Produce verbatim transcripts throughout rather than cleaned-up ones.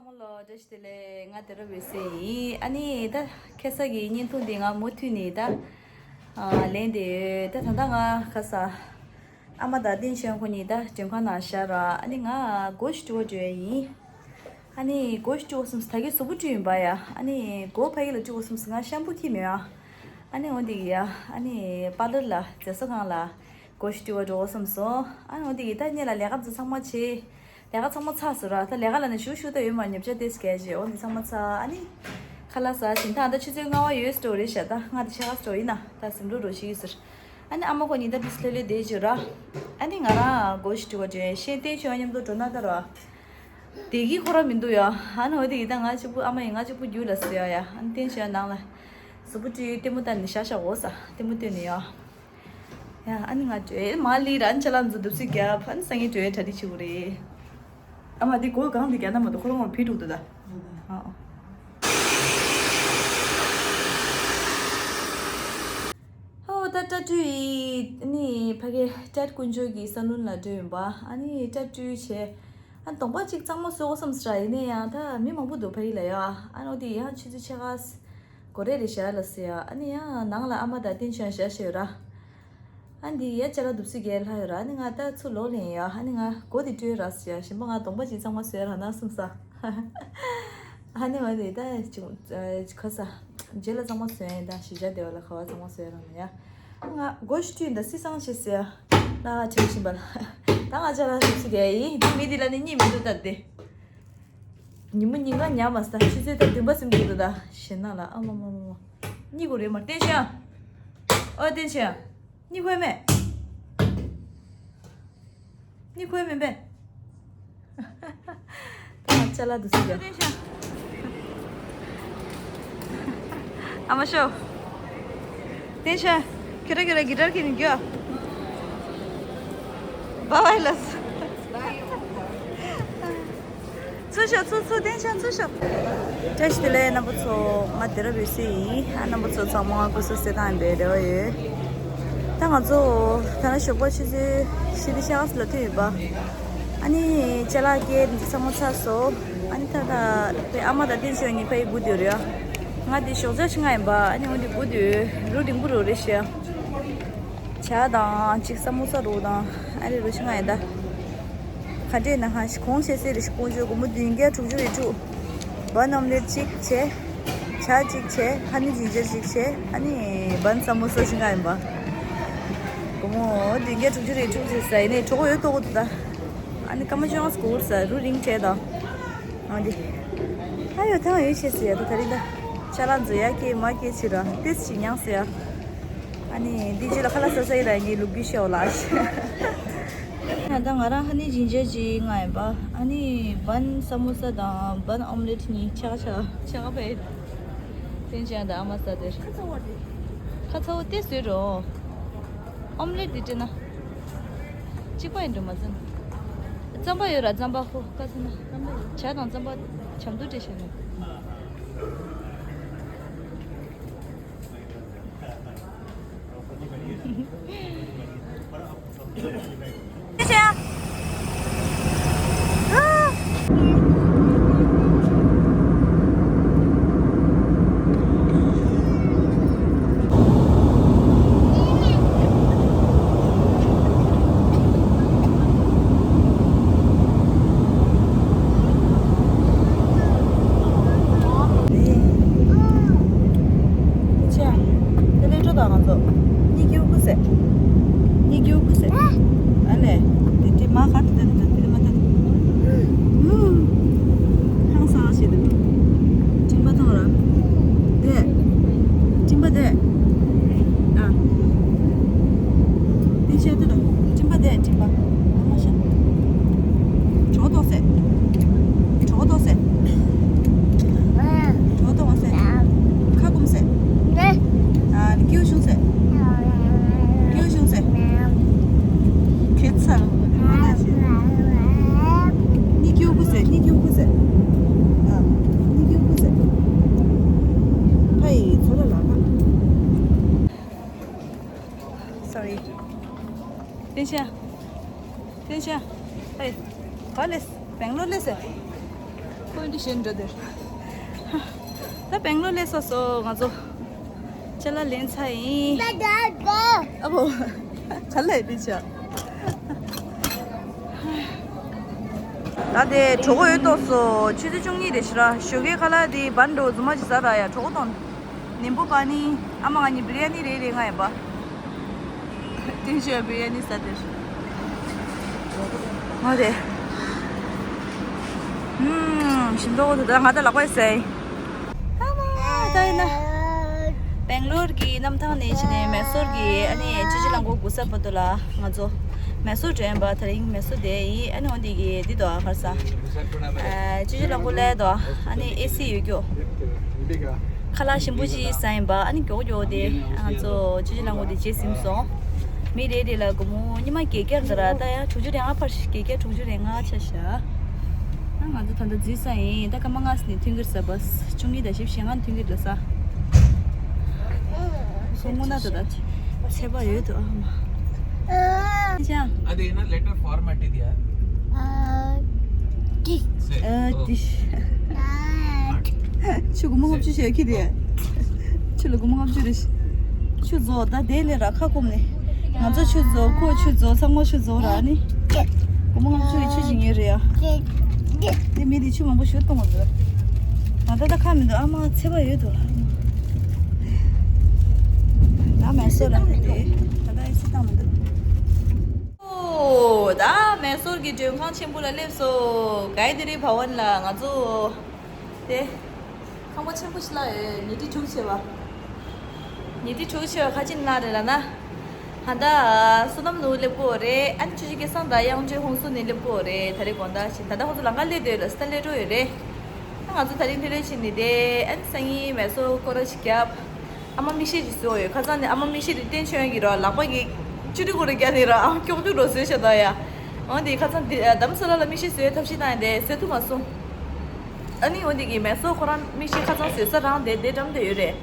ཚང་མ་ལ་བཀྲ་ཤིས་བདེ་ལེགས། ང་དེ་ར་འོད་ཟེར་ཡིན། ཨ་ནི་ད་ཁ་སང་གི་བརྙན་ཐུང་འདི་ང་མུ་མཐུད་ནས་ད་ཨ་ལེན་བསྡད་ཡོད། ད་ད་ལྟ་ང་ཁ་སང་ཨ་མ་དང་བསྟན་ཆོས་ཁོ་གཉིས་ད་མགྲོན་ཁང་ནང་བཞག་ར། ཨ་ནི་ང་སྒོ་ཞིག་བཀྲུ་བར་འགྲོ་ཡ་ཡིན། ཨ་ནི་སྒོ་ཞིག་བཀྲུ་དགོས་བསམས། ད་གིན་གཟུགས་པོ་བཀྲུས་ཡིན་པ་ཡ། ཨ་ནི་སྒོ་ཕ་གི་ལ་བཀྲུ་དགོས་བསམས། ང་ཤམ་པུ་ཁྱེར་མེད་ཡ། ཨ་ནི་འོ་འདི་གི་ཡ། ཨ་ནི་པར་ལར་ལ་མཛེས་བཟོ་ཁང་ལ་སྒོ་ཞིག་བཀྲུ་བར་འགྲོ་དགོས་བསམས་སོང་། ཨ་ནི་འོ་འདི་གི་ད་ངེད་ལ་ལས་ཀ་ཚང་མ་བྱས། ལས་ཀ་ཚང་མ་ཚར་སོང་ར། ད་ལས་ཀ་ལ་ནི་ཞུ་ཞུ་ད་ཡོད་མ། ཉོ་ཆ་ཏེས་སྐད་ཅེས་འོ་འདི་ཚང་མ་ཚར། ཨ་ནི་ཁ་ལག་ཟ་བཞིན། ད་ད་ཆུ་ཚོད་ལྔ་པ་ཡོལ་འགྲོ་རེད་ཤག་ད་ང་དེ་ཆ་ག་འགྲོ་ཡིན་ན་ད་ཟིན་འགྲོ་རོ་ཞིག་ཡོད་ཟེར། ཨ་ནི་ཨ་མ་ཁོ་གཉིས་ད་དུས་ལྷོད་ལྷོད་བསྡད་བྱོས་ར། ཨ་ནི་ང་རང་སྒོ་ཞིག་བཀྲུ་བར་འགྲོ་ཡ་ཡིན། ཤེས་བསྟན་ཆོས་མཉམ་དུ་འགྲོ་ན་ད་ར། བསྡད་ཀྱི་ཁོ་རང་མི་འདུག་ཡ། ཨ་ནི་འོ་དེ་ཡིན། ད་ང་གཅིག་པུ། ཨ་མ་ཡིས་ང་གཅིག་པུ་རྒྱུགས་ལ་ཟེར་ཡ། ཨ་ནི་བསྟན་ཆོས་ནང་ལ་གཟུགས་པོ་བཀྲུས། ལྟད་མོ་ལྟ་ནས་ཤག་ཤག་འོ་ཟེར། ལྟད་མོ་ལྟོས་ནས་ཡ། ཡ། ཨ་ནི་ང་བྲོས་མ་ལི་ར། ཨ་ནི་ཅ་ལག་འཛུལ་འདུག་སེ་རྒྱབ། ཨ་ནི་སང་ཉིན་བྲོས་གྲ་སྒྲིག་བྱེད་དགོས་རེད། ཨ་མ་འདི་སྒོ་གང་འདི་རྒྱག་ན་མ་གཏོགས་ཁོ་རང་ངོ་ཕི་འགྲོ་འདུག་ད། ཨ་ཨ། ཧོ། ད་སྐྲ་བཀྲུས་ཡིན། ཨ་ནི་ཕ་གི་ཊེཌ་དཀོན་མཆོག་གི་ས་ལུན་ལ་འགྲོ་ཡིན་པ། ཨ་ནི་སྐྲ་བཀྲུས་བྱས། ཨ་ནི་གདོང་པ་གཅིག་གཙང་མ་བཟོ་དགོས་བསམས་ར། ཡིན་ན་ཡང་ད་མི་མང་པོ་འདུག་ཕ་གི་ལ་ཡ། ཨ་ནི་འོ་དེ་ཡང་ཆུ་ཚོད་ཕྱེད་ཀ་འགོར་རེ་རེད་ཤག་ལ་ཟེར་ཡ། ཨ་ནི་ཡང་ནང་ལ་ཨ་མ་དང་བསྟན་ཆོས་ཡང་བཞག་བཞག་ཡོད་ར། ཨ་འདི་ཡ་ཅ་ལག་འདུག་སེ་རྒྱལ་ལྷ་ཡོད་ར། ཨ་ནི་ང་ད་ཚུར་ལོག་ལེན་ཡ། ཨ་ནི་ང་སྒོ་དེ་བཀྲུས་ར་ཟེར་ཡ། གཞན་པ་ང་གདོང་པ་ཅིག་གཙང་མ་བཟོས་ར་ན་གསུངས་ས། ཨ་ནི་འོ་དེ་ད་ཅིག་ཁ་ས་རྗེས་ལ་གཙང་མ་བཟོས་ཡིན། ད་གཞིས་ཆགས་བདེ་བ་ལ་ག་བ་གཙང་མ་བཟོས་ར་ན་ཡ། ང་སྒོ་ཞིག་བཀྲུས་ཡིན། ད་སི་སང་བྱེད་ཟེར་ཡ། ལ་བྱེད་བཞིན་པ་ལ། ད་ང་ཅ་ལག་འདུག་སེ་རྒྱལ་ཡིན། འདི་མི་འདི་ལ་ནི་གཉིད་མི་འདུག་ད་དེ། ཉིན་མོ་ཉིན་གང་ཉལ་མ་སོང་། ཆུ་ཚོད་ད་བདུན་པ་ཟིན་གྱི་འདུག་ད། ཞེད་སྣང་ལ། ཨ་མ་མ་མ་མ། གཉིད་ཁུག་རེད་མ། བསྟན་ཆོས། ཨོ་བསྟན་ཆོས། གཉིད་ཁུག་མེད། གཉིད་ཁུག་མེད་པས། ད་ཅ་ལག་འདུག་སེ་རྒྱག་ཨ་མ་ཤོ། བསྟན་ཆོས། ཁྱོད་ར་ཁྱོད་ར་གི་ཊར་ཁྱེར་ནས་རྒྱུགས། བཱའི་བཱའི་ལབ། ཚུར་ཤོག་ཚུར་ཚུར། བསྟན་ཆོས་ཚུར་ཤོག་བཀྲ་ཤིས་བདེ་ལེགས་རྣམ་པ་ཚོ། ང་དེ་ར་འོད་ཟེར་ཡིན། ཨ་རྣམ་པ་ཚོ་ཚང་མ་སྐུ་གཟུགས་གསལ་ཐང་ཡིན་པའི་རེ་བ་ཡོད། ད་ང་ཚོ་ད་ནི་ཞོགས་པ་ཆུ་ཚོད་བཞི་དང་ཕྱེད་ཀ་ཙམ་ལ་ཐོན་ཡོད་པ། ཨ་ནི་ཅ་ལག་སྐྱེལ་འདི་ཚང་མ་ཚར་སོང་། ཨ་ནི་ད་ལྟ་དེ་ཨ་མ་དང་བསྟན་ཆོས་གཉིས་ཕ་གི་སྒུག་བསྡད་ཡོད་རེད་ཡ། ང་དེ་ཞོགས་ཇ་ཞིག་མངགས་ཡིན་པ། ཨ་ནི་འོ་དེ་སྒུག་བསྡད་ཡོད། རུ་རིང་པོ་རུ་རེད་ཤག་ཇ་དང་གཅིག་ས་མོ་ས་རོ་དང་། ཨ་རེ་རུ་ཞིག་མངགས་ཡིན་ད། ག་འདྲས་ན་ཧ་ཞིག་གོང་བཤད་སྲིད་རེ་ཞིག་ཀོང་ཇོ་སྒོར་མོ་བདུན་བརྒྱ་དྲུག་ཅུ་རེ་དྲུག་བན་ཨོམ་ལེཊ་གཅིག་བྱས། ཇ་གཅིག་བྱས། ཧ་ནི་ཇིན་ཇར་གཅིག་བྱས། ཨ་ནི་བན་ས་མོ་ས་ཞིག་མངགས་ཡིན་པ། སྒོར་མོ་བདུན་བརྒྱ་དྲུག་ཅུ་རེ་དྲུག་བྱས་ས་ཡིན་ནའི་གྲོགས་ཡོད་ལྟོ་གོ་ད། ཨ་ནི་སྐར་མ་བཅོ་ལྔ་འགོར་ས། རུ་རིང་བྱས་དང་། ཨ་འདི། ཨ་ཡོད་ཐང་ཡོད་བྱས་ཟེར་ཡ། ད་ད་རིང་ད་ཅ་ལག་འཛོལ་ཡ་སྐྱེས་མ་སྐྱེས་ཕྱིར་ར་ཏེས་ཅིག་མྱངས་ཟེར་ཡ། ཨ་ནི་འདི་རྗེས་ལ་ཁ་ལག་ཟ་ས་ཡིན་ན་ངའི་ལུག་རྒྱུ་ཤེས་འོ་ལགས། ད་ང་རང་ཧ་ནི་ཇིན་ཇར་གཅིག་མངགས་ཡིན་པ། ཨ་ནི་བན་ས་མོ་ས་དང་བན་ཨོམ་ལེཊ་གཉིས། ཆ་ཆ་ཆ་ག་ཕེ། བསྟན་ཆོས་དང་ཨ་མ་ས་དེར། ཁ་ཚ་བོ་ཏེ་བཟོས་འགྲོ། ཨོམ་ལེཊ་འདི་སྤྲད་ན། གཅིག་པ་ཡིན་འགྲོ་མ་ཚད། རྩམ་པ་ཡོད་ར། རྩམ་པ་ཧོ་ཁ་ཚ་ན། ཇ་དང་རྩམ་པ་ཆམ་དུ་སྤྲད་བྱས་ནས། ཆ། དེ་ལས་འགྲོ་དང་ང་ཚོ། གཉིད་སྐྱིད་པོ་ཟེར། གཉིད་སྐྱིད་པོ་ཟེར། ཨ་ལས། དེ་དེ་མ་ག་དེ་དེ་དེ་དེ་མ་དེ། ཧང་སང་ཞེ་དེ། སྤྲིན་པ་མཐོང་ར། དེ། སྤྲིན་པ་དེ། ཨ། དེ་ཤ་དེ་དང་། སྤྲིན་པ་དེ་སྤྲིན་པ། ཨ་མ་ཤ། གྲོགས་ཏོག་ཟེར། གྲོགས་ཏོག་ཟེར། གྲོགས་ཏོག་ཟེར། ཁ་སྐོམ་ཟེར། ཨ་ནི་སྐྱིད་པོ་བྱུང་ཟེར། སྐྱིད་པོ་བྱུང་ཟེར། ཁྱད་མཚར། གཉིད་སྐྱིད་པོ་ཟེར། གཉིད་སྐྱིད་པོ་ཟེར། ཨ། གཉིད་སྐྱིད་པོ་ཟེར། ཕ་ཡི་ཚོ་ལ་ལ་ཁ། སོ་རི། བསྟན་ཆོས། བསྟན་ཆོས། ཧེ། ག་ལས། སྦེང་ལོར་ལས་ཟེར། ཁོ་འདི་བཞིན་འགྲོ་དེར། ད་སྦེང་ལོར་སླེབས་སོང་སོ་ང་ཚོ། ཅ་ལག་ལེན་ཚར་ཡིན། ཨ་བོ། ག་ལ་ཡི་དེ་ཆ། ད་དེ་གྲོད་ཁོག་ཡོད་ཏོག་སོ། ཆུ་ཚོད་བཅུ་གཉིས་རེད་ཤི་ར། ཞོགས་ཀའི་ཁ་ལག་དེ་བན་འགྲོ་རྫུན་མ་ཅིག་ཟ་ར་ཡ། གྲོད་ཁོག་གཏོང་། ནིམ་བུ་པ་ནི། ཨ་མ་ང་གཉིས་བི་རི་ཡ་ནི་རེད་རེད། ང་ཡིན་པ། ཏིན་ཞོ་བི་རི་ཡ་ནི་ཟ་དེར། ང་རེད། ཧུམ། ཞིམ་མདོག་དེ་ད་ང་ད་ལག་པ་ཡི་ཟས། ཨ་མ་ད་ཡིན་ན། སྦེང་ལོར་གྱི་གནམ་ཐང་ནས་ཕྱིན་ནས་མེ་སོར་གྱི་ཨ་ནི་ཅི་ཅི་ལང་གོ་གུ་ས་བར་དུ་ལ་ང་ཚོ་མེ་སོར་འགྲོ་ཡིན་པ། དེ་རིང་མེ་སོར་དེ་ཡིན། ཨ་ནི་འོན་ཏེ་གི་འདི་དོ་ཨ་ཁར་ས། ཨ་ཅི་ཅི་ལང་གོ་ལས་དོ་ཨ་ནི་ཨེ་སི་ཡོད་རྒྱུ། ཁ་ལག་ཞིམ་པོ་ཞིག་ཟ་ཡིན་པ། ཨ་ནི་མགྱོགས་མགྱོགས་དེ་ང་ཚོ་ཅི་ཅི་ལང་གོ་དེ་རྗེས་ཟིན་སོང་། མི་རེ་རེ་ལ་སྒོར་མོ་ཉི་མ་བརྒྱད་བརྒྱ་ཟེར་ར། ད་ཡང་དྲུག་ཅུ་རེ་ལྔ་ཕར་ཞིག་བརྒྱད་བརྒྱ་དྲུག་ཅུ་རེ་ལྔ་ཆ་བཞག་ཨ་ང་ཚོ་ད་ལྟ་འཛུལ་ས་ཡིན། ད་སྐར་མ་ལྔ་ཙམ་ནས་ཐོན་གྱི་རེད་ཟེར། བ་སི་བཅུ་གཉིས་དང་བཞི་བཅུ་ཞེ་ལྔ་ནས་ཐོན་གྱི་རེད་ཟེར། སོ་སྔོ་ན་ད་ད་ཚད་པ་ཡོད་དོ་ཨ་མ། ཅང་། ཨ་དེ་ཡིན་ན་ལེ་ཊར་ཕོར་མ་ཊི་དེ་ཡ། ཨ་ཏི། ཨ་ཏི། ཆུ་སྒོར་མོ་ལྔ་བཅུ་བྱས་ཁྱེར་ཏེ། ཆུ་ལ་སྒོར་མོ་ལྔ་བཅུ་རེད། ཆུ་རྫོགས་ད་དེ་ལས་ར་ཁ་སྐོམ་ནས། ང་ཚོ་ཆུ་རྫོགས། ཁོ་ཆུ་རྫོགས། ཚང་མ་ཆུ་རྫོགས་ར་ནི། སྒོར་མོ་ལྔ་བཅུ་ཡི་ཆུ་ཞིག་ཉོས་རེད་ཡ། དེ་མི་དེ་ཆུ་མང་པོ་ཞུ་གཏོང་བ་འདུག་ང་ད་ལྟ་ཁ་མི་འདུག་ཨ་མ་ཚད་པ་ཡོད་དོ། ད་མེ་སོར་ལ་ཕེབས་ཏེ་ད་ལྟ་ཨེ་སི་བཏང་མི་འདུག་ཨོ། ད་མེ་སོར་གྱི་མགྲོན་ཁང་ཆེན་པོ་ལ་སླེབས་སོ། གའི་ཏི་རི་བྷ་ཝན་ལ་ང་ཚོ། དེ། ཁང་པ་ཆེན་པོ་ཞིག་ལ་ཡོད། ཉི་ཁྲི་དྲུག་བྱས་པ། ཉི་ཁྲི་དྲུག་བྱས་པ་ག་ཅི་ན་རེད་ལབ་ན། ད་ལྟ་བསོད་ནམས་ནོར་བུ་སླེབས་ཀྱི་ཡོད་རེད། ཨ་ནི་ཆུ་བཞི་སྐལ་བཟང་དང་དབྱངས་སྒྲོན་ཧུན་སུར་ནས་སླེབས་ཀྱི་ཡོད་རེད། ད་རེས་དགོང་དག་ཕྱིན། ད་ལྟ་ཁོང་ཚོ་ལམ་ཁ་སླེབས་བསྡད་ཡོད་ལ། ད་སླེབས་འགྲོ་ཡོད་རེད། ཨ་ང་ཚོ་ད་རིང་ཐོན་རེ་ཕྱིན་ནས་དེ། ཨ་ནི་སང་ཉིན་མེ་སོར་སྐོར་ར་ཞིག་བརྒྱབ། ཨ་མ་མིག་ཤེལ་ཞིག་བཟོས་ཡོད། ཁ་སང་ནས་ཨ་མ་མིག་ཤེལ་དེ་བསྟན་ཆོས་ཡང་གི་ར་ལག་པ་གི་ཅུ་ཏི་གུ་རུ་རྒྱ་ནི་ར་ཨ་ཀྱོག་ཀྱོག་རོ་བཟོས་ཤ་ད་ཡ། འོན་ཏེ་ཁ་སང་དེ་རྡ་རམ་ས་ལ་ལ་མིག་ཤེལ་བཟོས་ཐབས་ཤེས་བཏང་ཡ་དེ་བཟོས་ཐུབ་མ་སོང་། ཨ་ནི་འོན་ཏེ་གི་མེ་སོར་ཁོ་རང་མིག་ཤེལ་ཁ་སང་བཟོས་ས་རང་དེ་དེ་འགྲམ་དེ་ཡོད་རེད།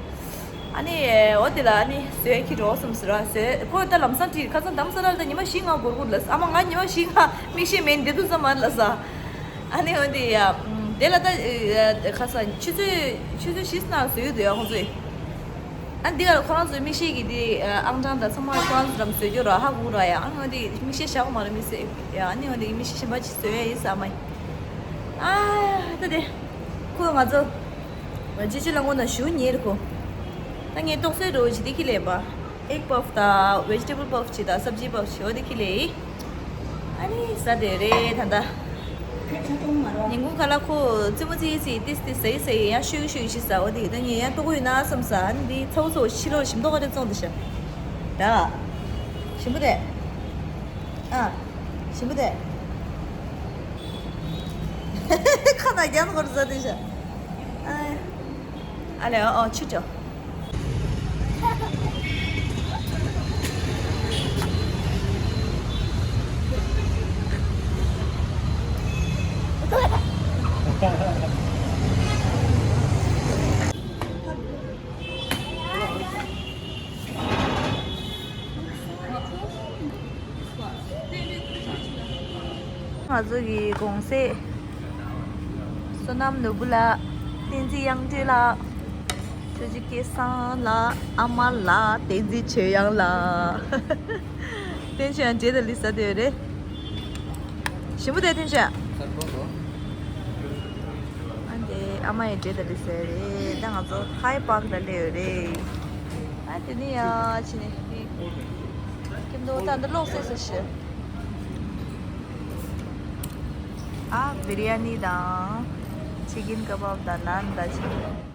ཨ་ནི་འོ་དེ་ལ་ཨ་ནི་བཟོས་ཁྱི་འགྲོ་བསམ་ཟེར་བ་བཟོས། ཁོ་ད་ལམ་སང་དྲིས། ཁ་སང་རྡ་རམ་ས་ལ་ལ་ད་ཉི་མ་བཞི་ལྔ་འགོར་འགོར་ལ། ཨ་མ་ང་ཉི་མ་བཞི་ལྔ་མིག་ཤེལ་མེད་བསྡད་འདུག་ས་མ་ལ་ས། ཨ་ནི་འོན་ཏེ་ཡ། དེ་ལ་ད་ཁ་སང་ཆུ་ཚོད་ཆུ་ཚོད་བཞི་ཙམ་བཟོས་ཡོད་དོ་ཡ་ཁོང་ཚོས། ཨ་འདི་ག་ལ་ཁོ་རང་ཚོའི་མིག་ཤེལ་གྱི་དེ་ཨང་གྲངས་དང་ཚང་མ་ཁོ་རང་ཚོ་རམ་བཟོས་རྒྱུ་ར་ཧ་གོ་ར་ཡ། ཨ་ང་དེ་མིག་ཤེལ་བཞག་མ་ར་མི་ཟེར་ཡ། ཨ་ནི་འོན་ཏེ་མིག་ཤེལ་གཞན་པ་ཅིག་བཟོས་ཡ་ཡིན་ས་མ་ཡིན། ཨ་ད་དེ་ཁོ་ང་ཚོ་ཅི་ཅི་ལ་ངོ་ན་ཞུ་ཉེ་རེད་ཁོ། ད་ངས་ཏོག་ཙེ་འགྲོ་ཅི་དེ་ཁྱི་ལས་པ། ཨེག་པབ་དང་ཝེ་ཇི་ཊེ་བལ་པབ་ཅིག་དང་སབ་ཇི་པབ་ཅིག་འོ་དེ་ཁྱི་ལས་ཡིན། ཨ་ནི་ཟ་དེ་རེད་ད་ལྟ། ཉིན་གུང་ཁ་ལག་ཁོ་རྩེད་མོ་རྩེ་ཡི་རྩེ་ཡི་ཏིས་ཏིས་ཟ་ཡི་ཟ་ཡི་ཡང་ཤོད་ཀྱི་ཤོད་ཀྱི་ཞིག་ཟ། འོ་དེ་ད་ངས་ཡང་ལྟོ་གོས་ཡོད་ན་བསམ་ས། ཨ་ནི་འདི་ཚ་བོ་ཚ་བོ་ཕྱི་ལོགས་ཞིམ་མདོག་ག་རེ་བཙོང་དེ་ཤ། ད། ཞིམ་པོ་དེ། ཨ། ཞིམ་པོ་དེ། ཁ་ན་རྒྱ་ནག་གོར་ཟ་དེ་ཤ། ཨ། ཨ་ལེ་ཨོ་ཆུ་ཅོ། ང་ཚོ་གི་གུང་སེང་། བསོད་ནམས་ནོར་བུ་ལགས། བསྟན་འཛིན་དབྱངས་སྒྲོན་ལགས། ཆོས་རྗེ་སྐལ་བཟང་ལགས། ཨ་མ་ལགས། བསྟན་འཛིན་ཆོས་དབྱངས་ལགས། བསྟན་ཆོས་དབྱངས་འབྲས་དང་ལི་ཟ་དེ་རེད། ཞིམ་པོ་དེ་བསྟན་ཆོས། ཨ་འདི་ཨ་མ་ཡི་འབྲས་དང་ལི་ཟ་རེད། ད་ང་ཚོ་ཧའི་པཱརྐ་ལ་སླེབས་ཡོད་རེད། ཨ་དེ་ནི་ཡ་ཕྱི་ནས་ཀྱེ་མདོག་ད་འདི་ལོག་སེ་ས་ཤི། ཨ་བི་རི་ཡ་ནི་དང་ཅི་ཀིན་ཀ་བབ་དང་ནཱན་དང་ཅི།